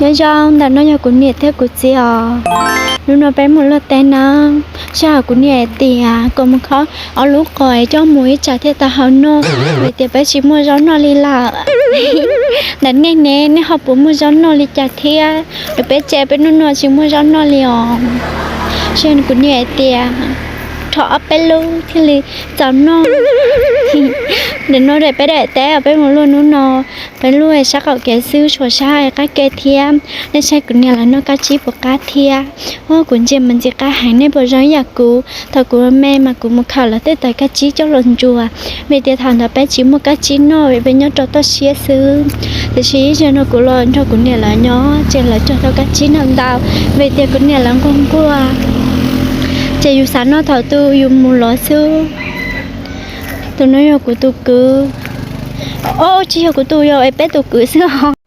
Nyob zoo, ntawm no yog kuv niam thiab kuv txiv os. Hnub no peb mus luaj teb na, sij hawm kuv niam hais tias kom mus khob ob lub qos coj mus ib tsam thiaj tau hau noj, vim tias peb tsis muaj zaub noj li lawm. Ntawm nej ne, nej ho puas muaj zaub noj li cas thiab? Peb tsev peb hnub no tsis muaj zaub noj li os. Sij hawm kuv niam hais tias rho ob peb lub thiaj li txaus noj. Ntawm no peb daim teb peb mus luaj hnub no, peb luaj sab qaum kev xwb, tshuav sab qab kev thiab. Nej saib kuv niam lawv noj kab tsib puas qab thiab. Kuv ntsia mas ntxim qab heev, nej puas zoo ib yam kuv? Thaum kuv me mas kuv mus khawm lawv tej tawv kab tsib coj los ntsuas, vim tias thaum ntawd peb tsis muaj kab tsib noj, vim peb nyob rau toj siab xwb. Tiam sis ib zaug no kuv los nrog kuv niam lawv nyob ces lawv cog tau kab tsib noj ntau, vim tias kuv niam lawv nquag nquag. Ces yus xav noj thaum twg yus mus lov xwb. Tus no yog kuv tus kwv. Os, tsis yog kuv tus, yog peb tus kwv xwb os.